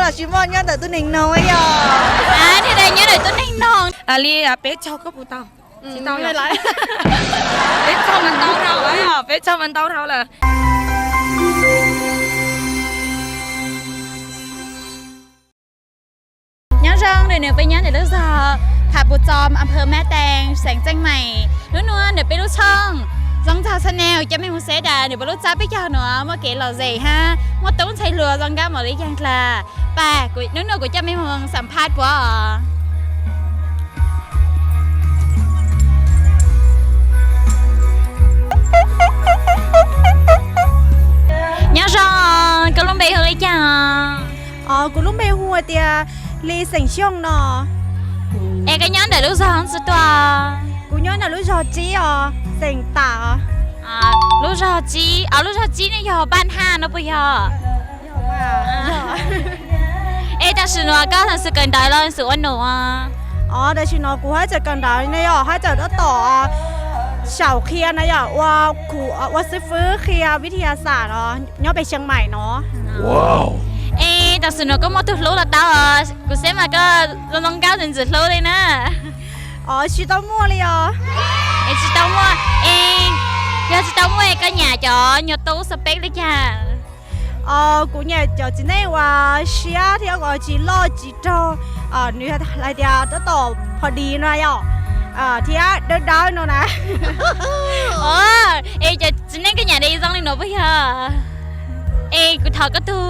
Tsis muaj nyob ntawm tub neeg noog yog. Niag da nyob ntawm tub neeg noog. Li peb caug koj puas tau? Tsis tau lawm. Peb caug mas ntau dhau, peb caug mas ntau dhau lawm. Nyob zoo, nws peb nyob ntawm lub zog Pha Pu Txom, a phawv Mab Tees, xeev Txeej Maim. Hnub nuav nws peb lub tshooj Zoo Txog Channel coj mej moog saib tas nws puas lub txab peb caug nuav muaj kev lom zem hab muaj tub ntxhais hluas zoo nkauj npaum li caag dlha. Pab, hnub nuav kuv coj mej moog xam phaj puab os. Nyob zoo, koj lub npe hu li caag? Kuv lub npe hu tias Li xeem Xyooj no. Es koj nyob ntawm lub zog twg tuaj? Kuv nyob ntawm lub zog Tsib os, xeem Tam. Lub zog Tsib, lub zog Tsib ne yog Npaj Haj no puas yog? Es tam sim nuav koj xwm kawm ntawv los xwm ua num? Os, tam sim no kuv hab txawm kawm ntawv ne yog hab txawm tab tom xyaum qhia na yog ua, ua xib fwb qhia vib thi a xam no nyob peg Xyeem Maim no. Es tam sim nuav koj muaj tug hlub los tau? Kuv saib mas koj zoo nkauj ntxim hlub li na. Os, tsis tau muaj li os. Es tsis tau muaj, es yog tsis tau muaj es koj nyam cov nyuas tub xab peb li cas? Kuv nyam cov txiv neej uas siab thiab uas tsis loj tsis raug, nws hais tias tab tom pho di no yom, thiab dawb dawb no na. Es cov txiv neej koj nyam de zoo li nuav puas yog? Es kuv thov koj tug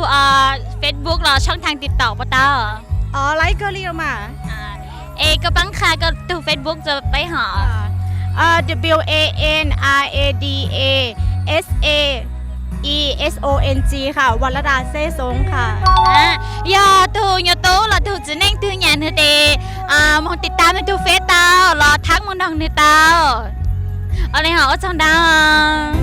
Facebook los tshooj thaaj tiv taum puas tau? Laib kawg li mas. Es koj paab qha koj tug Facebook rua peb hov. W a n r a d a s a e s o n g, Vas Las Das Xeeb Xoob qha. Yog tug nyuas tub los tug txiv neej twg nyam nwg tes moog tiv tam nwg tug Face tau los thaab moog noog nwg tau. Ua le hov ua tsaug ntau.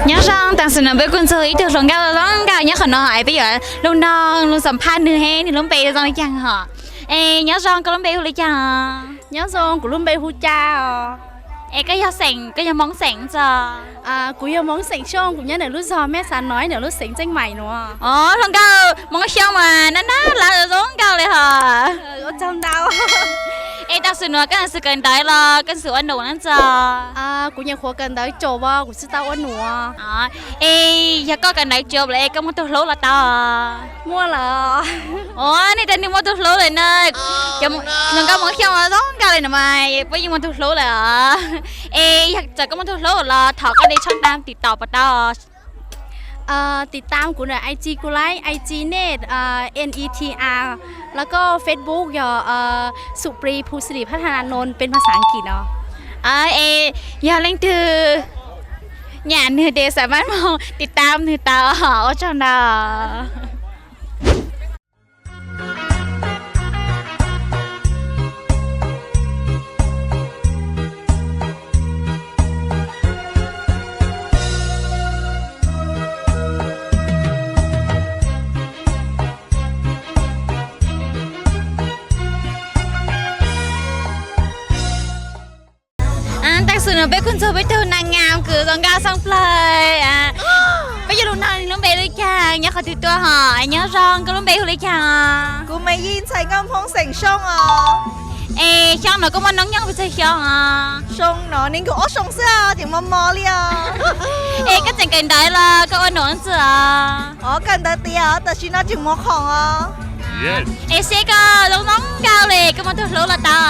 Nyob zoo, tam sim nuav peb kuj txug ib tug hluas nkauj zoo nkauj nyob qhov no es peb yuav lug noog lug xam phaj nwg hab nwg lub npe zoo li caag hov. Es nyob zoo, koj lub npe hu li caag? Nyob zoo, kuv lub npe hu Ca os. Es koj yog xeem, koj yog Moob xeem tso? Kuv yog Moob xeem Xyooj, kuv nyob ntawm lub zog Meb Xav Nov ntawm lub xeev Txeej Maim nuav. Os, hluas nkauj Moob Xyooj mas nab nab lav zoo nkauj li hov. Ua tsaug ntau. Es tam sim nuav koj xwm kawm ntawv los koj xwm ua num na tso? Kuv nyuam qhuav kawm ntawv tsaus os, kuv tsi tau ua num. Es yog koj kawm ntawv tsaus lawm es koj muaj tug hlub los tau? Muaj lawm. Os, nej tag neeg muaj tug hlub lawm na. Hluas nkauj Moob Xyooj zoo nkauj li no mas puab yeej muaj tug hlub lawm os. Es yog txawm koj muaj tug hlub los thov koj le tshooj tam tiv taum puas tau? Tiv tam kuv ntawm I G kuv laib, I G nej N E T R, los koj Facebook yog Supri Phusili Phathananun peb phas xas Ankit no. Es yog leej twg nyam nwg tes xam maj moog tiv tam nwg tau. Ua tsaug ntau. Tam sim nuav peb kuj txug peb tug nag ngam kws zoo nkauj xeeb plawg. Peb yuav lug noog nwg lub npe le caag, nyob qhov twg tuaj hov? Nyob zoo, koj lub npe hu le caag? Kuv Me Yij, ntxhais nkauj Hmoob xeem Xyooj os. Es xyoo nuav koj muaj noob nyoog pes tsawg xyoo os? Xyoo no neeg nkaum ob xyoo xwb os, tseem mos mos li os. Es koj tseem kawm ntawv los koj ua num tsi os? Os, kawm ntawv tiav, tam sim no tseem mus khoom os. Es seb koj zoo zoo nkauj le, koj muaj tug hlub los tau?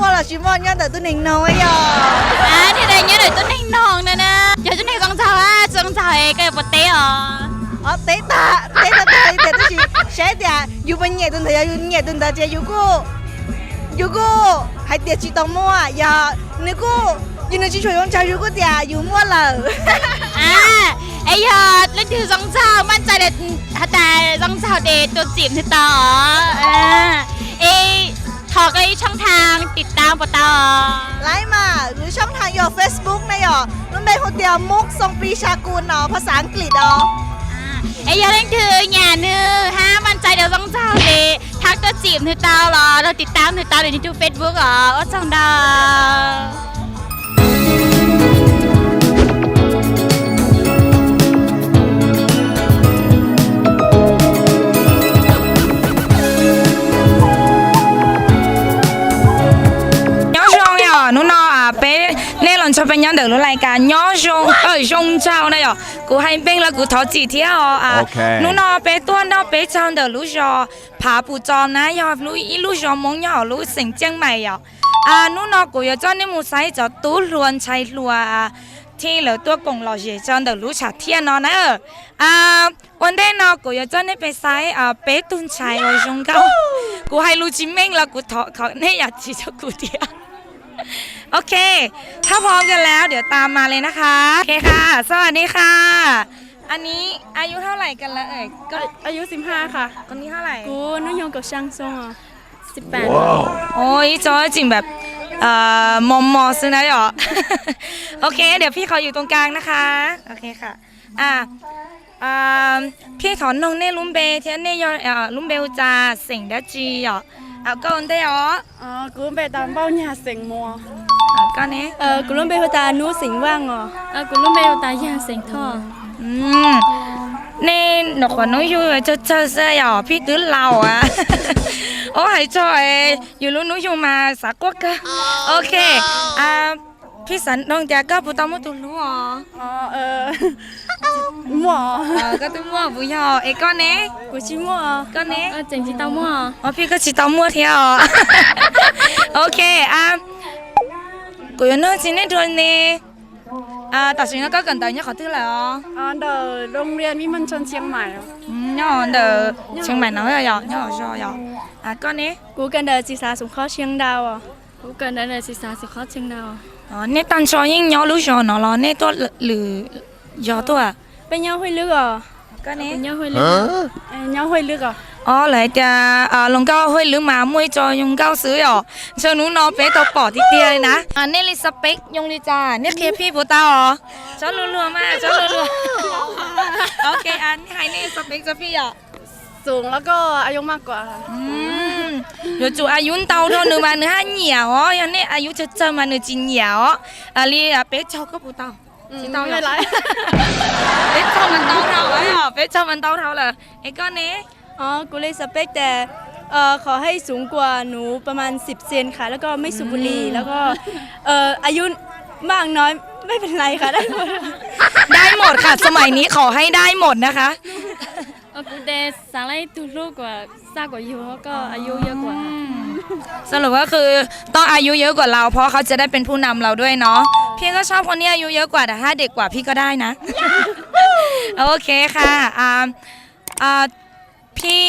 Muaj los tsis muaj, nyob ntawm tub neeg noog yog. Niag da nyob ntawm tub neeg noog na. Yog tub neeg zoo nraug, zoo nraug koj yuav puas teb os? Teb tag, teb tag tag li tias, tab sis saib tias yus puas nyiam tus ntawd, yog yus nyiam tus ntawd ces yus kuj, yus kuj hais tias tsis tau muaj, yog nws kuj, yog nws tsis tshua zoo nraug yus kuj tias yus muaj lawm. Es yog leej twg zoo nraug, maj txais has tas zoo nraug tes tua txim nwg tau os. Es thov koj ib tshooj thaaj tiv tam puas tau? Laib mas, kuv tshooj thaaj yog Facebook na yog, lub npe hu tias Muk Xoo Pli Sa Kun no, phas xas Ankit os. Es yog leej twg nyam nwg hab maj txais tas zoo nraug tes thaaj tua txim nwg tau los, los tiv tam nwg tau le nwg tug Facebook os. Ua tsaug ntau. peb nyob ntawm lub lais kas nyob zoo, zoo nraug na yom. Kuv hais npeej los kuv thov txim thiab os. Hnub no peb tuaj noj peb caug ntawm lub zos Phav Pus Txos na, yog ib lub zos Hmoob nyob hauv lub xeem Ceej Maim yom. Hnub no kuv yuav coj nej mus saib cov tub hluas ntxhais hluas thiab lawv tuaj koom lom zem rau ntawm lub tshav thiaj no na. Ua ntej no kuv yuav coj nej pem saib peb tug ntxhais uas zoo nkauj. Kuv hais lus tsis meej los kuv thov kom nej yam txim rau kuv thiab. Ok, thaj phom kawg lawm,เดี๋ยวตามมาเลยนะคะ โอเคค่ะ สวัสดีค่ะ อันนี้อายุเท่าไหร่กันแล้วเอ่ย อายุสิบห้าค่ะ คนนี้เท่าไหร่ กูนุ่งยงกับช่างทรงอ่ะ สิบแปด โอ้ยจอยจริงแบบเอ่อมอมมอซื้อนะหรอ โอเค เดี๋ยวพี่ขออยู่ตรงกลางนะคะ โอเคค่ะ อ่ะ พี่ขอน้องเน่รู้เบย์เทียนเน่ยอรู้เบย์ฮูจาเสียงดัชจีหรอ เอาก็ได้อ๋อ กูเบย์ตามเบ้าหญ้าเสียงมัว ก็เน่ กูรู้เบย์ฮูตานู้เสียงว่างอ๋อ กูรู้เบย์ฮูตาย่างเสียงท่อ เน่หนวกขวัญน้องยูเจอเจอเสื้อหรอ พี่ตื้อเราอ่ะ โอ้หายจ่อย อยู่รู้น้องยูมาสากวกก็ โอเค อ่า พี่สันดองจ๋าก็ปูตองมุตุรู้อ๋อ อ๋อ เออ มั่ว เออ ก็ต้องมั่ว ปูยอ เอ้ย ก็เน่ กูชิมั่ว ก็เน่ เออ เจ๋งชิตามั่ว อ๋อ พี่ก็ชิตามั่วเทียว โอเค อ่ะ กูอยู่นอกจีนได้โดนเน่ อ่า ตัดสินแล้วก็เกิดแต่เนี่ยขอตื้อเลยอ๋อ อ๋อ เดี๋ยวโรงเรียนวิมลชลเชียงใหม่อ๋อ อืม เนี่ยเดี๋ยวเชียงใหม่เนาะ ยอ เนี่ย ยอ ยอ อ่ะ ก็เน่ กูกันเดี๋ยวศึกษาสงเคราะห์เชียงดาวอ๋อ กูกันเดี๋ยวศึกษาสงเคราะห์เชียงดาว อ๋อ เน่ตั้งชอยิ่งเนี่ยรู้ชอเนาะ รอเน่ตัวหรือ Yog tuaj, peb nyob Huj Lwb os. Nyob Huj Lwb os. Os, lawv hais tias hluas nkauj Huj Lwb mas muaj ib co zoo nkauj xwb os. Ntshe hnub no peb tau pom tiag tiag li na. Nej li xav peb zoo li cas nej qhia phij puas tau os. Tsob luag luag mas, tsob luag luag. Ok, nej hais nej xav peb tsob phij yom. Yuav tsum a yub ntau dhau nws mas nws haj nyiam os, yog nej a yub tsawg tsawg mas nws tsis nyiam os. Li peb caug koj puas tau? Tsis tau. Peb caug mas ntau dhau, peb caug mas ntau dhau lawm. Es koj ne? Kuv li xav peb tias ขอให้สูงกว่าหนูประมาณสิบเซนค่ะ แล้วก็ไม่สูบบุหรี่ แล้วก็ อายุ มากน้อยไม่เป็นไรค่ะ ได้หมด ได้หมดค่ะ สมัยนี้ขอให้ได้หมดนะคะ Kuv tes xav ib tug hlub kuas xaj kuas yug, koj a yub yog kuas. Solo ก็คือต้องอายุเยอะกว่าเรา เพราะเขาจะได้เป็นผู้นำเราด้วยเนาะ พี่ก็ชอบคนที่อายุเยอะกว่า แต่ถ้าเด็กกว่าพี่ก็ได้นะ โอเคค่ะ พี่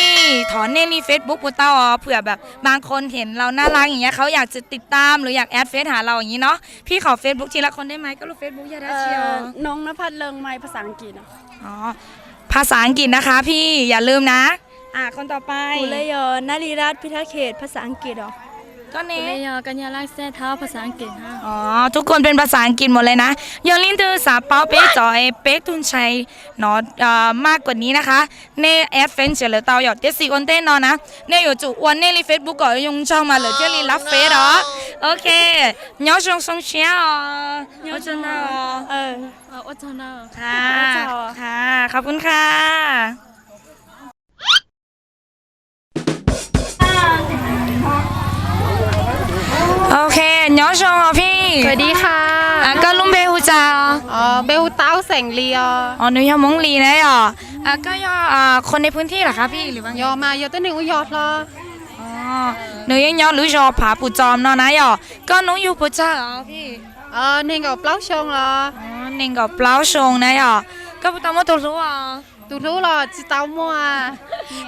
ถอดเลข Facebook พวกเต้าอ๋อ เผื่อแบบบางคนเห็นเราน่ารักอย่างเงี้ย เขาอยากจะติดตามหรืออยากแอดเฟซหาเราอย่างงี้เนาะ พี่ขอ Facebook ทีละคนได้ไหม ก็รู้ Facebook ยากได้เชียว น้องนภัสเริงไมค์ภาษาอังกฤษ อ๋อ ภาษาอังกฤษนะคะพี่ อย่าลืมนะ อ่ะ คนต่อไป กูเลยยอ นลิรัตน์ พิทักษ์เขต ภาษาอังกฤษเหรอ ก็เน กูเลยยอ กัญญาลักษณ์ แซ่เท้า ภาษาอังกฤษฮะ อ๋อ ทุกคนเป็นภาษาอังกฤษหมดเลยนะ ยอด ลิ้นตื้อ สาเปา เป๊ะจ๋อย เป๊ะทุ่นชัย เนาะ มากกว่านี้นะคะ nej add friend เฉยเลยเตาหยอด tiam sis ua ntej no na, nej yuav tsum ua nej li Facebook kom ยงช่อง mas lawv thiaj li รับ friend อ๋อ โอเค nyob zoo xoo siab os. Ua tsaug ntau. ขอบคุณค่ะ Ok, nyob zoo os phij. สวัสดีค่ะ Koj lub npe hu cas? Npe hu Taub xeem Lis os. Nws yog Hmoob Lis na yom. Koj yog คนในพื้นที่เหรอคะพี่ หรือว่าไง? Yog mas, yog tuab neeg ua yog hlo. Nws yeej nyob lub zos Phav Pus Txos no na yom. Koj hnub yug puas tsawg os phij? Nees nkaum plaub xyoo los. Nees nkaum plaub xyoo na yom. Koj puas tau muaj tus hlub os? Tus hlub los tsis tau muaj.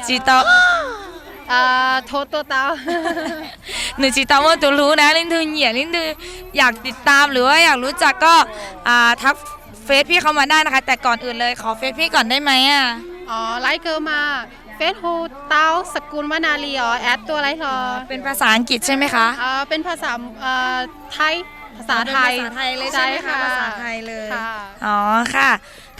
Tsis tau. Tho tuaj tau. Nws tsis tau muaj tus hlub na, leej twg nyiam leej twg อยากติดตาม หรือว่าอยากรู้จักก็ทัก Face พี่เขามาได้นะคะ แต่ก่อนอื่นเลยขอ Face พี่ก่อนได้ไหมอะ Laib kawg mas, Face hu Taub สกุลวนาลี os, add tuaj laib hlo. Pes ภาษาอังกฤษ ใช่ไหมคะ? Pes ภาษาไทย ภาษาไทย ใช่ค่ะ ภาษาไทยเลย อ๋อค่ะ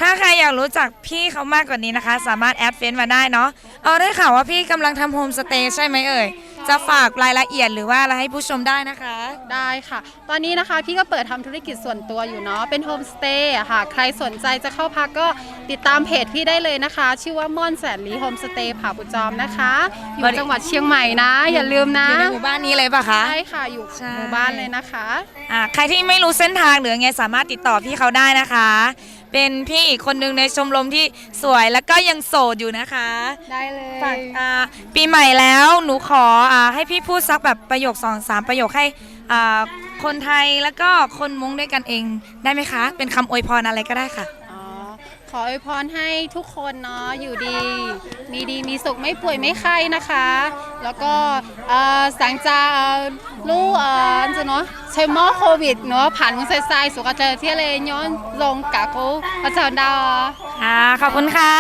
ถ้าใครอยากรู้จักพี่เขามากกว่านี้นะคะ สามารถแอดเฟซมาได้เนาะ เออ ได้ข่าวว่าพี่กำลังทำโฮมสเตย์ใช่ไหมเอ่ย จะฝากรายละเอียดหรือว่าอะไรให้ผู้ชมได้นะคะ ได้ค่ะ ตอนนี้นะคะพี่ก็เปิดทำธุรกิจส่วนตัวอยู่เนาะ เป็นโฮมสเตย์อะค่ะ ใครสนใจจะเข้าพักก็ติดตามเพจพี่ได้เลยนะคะ ชื่อว่าม่อนแสนลีโฮมสเตย์ผาปูจอมนะคะ อยู่จังหวัดเชียงใหม่นะ อย่าลืมนะ อยู่ในหมู่บ้านนี้เลยปะคะ ใช่ค่ะ อยู่หมู่บ้านเลยนะคะ อ่า ใครที่ไม่รู้เส้นทางหรือไงสามารถติดต่อพี่เขาได้นะคะ เป็นพี่อีกคนหนึ่งในชมรมที่สวยแล้วก็ยังโสดอยู่นะคะ ได้เลย ฝาก อ่า ปีใหม่แล้วหนูขอ อ่า ให้พี่พูดสักแบบประโยคสองสามประโยคให้ อ่า คนไทยแล้วก็คนม้งด้วยกันเองได้ไหมคะ เป็นคำอวยพรอะไรก็ได้ค่ะ อ๋อ ขออวยพรให้ทุกคนเนาะ อยู่ดี มีดี มีสุข ไม่ป่วย ไม่ไข้นะคะ แล้วก็ เอ่อ สังจา เอ่อ รู้ เอ่อ จะเนาะ ใช้หม้อโควิดเนาะ ผ่านมุ้งใส่ใส่สุขใจเที่ยวเลยย้อนลงกะโกพระเจ้าดาว ค่ะ ขอบคุณค่ะ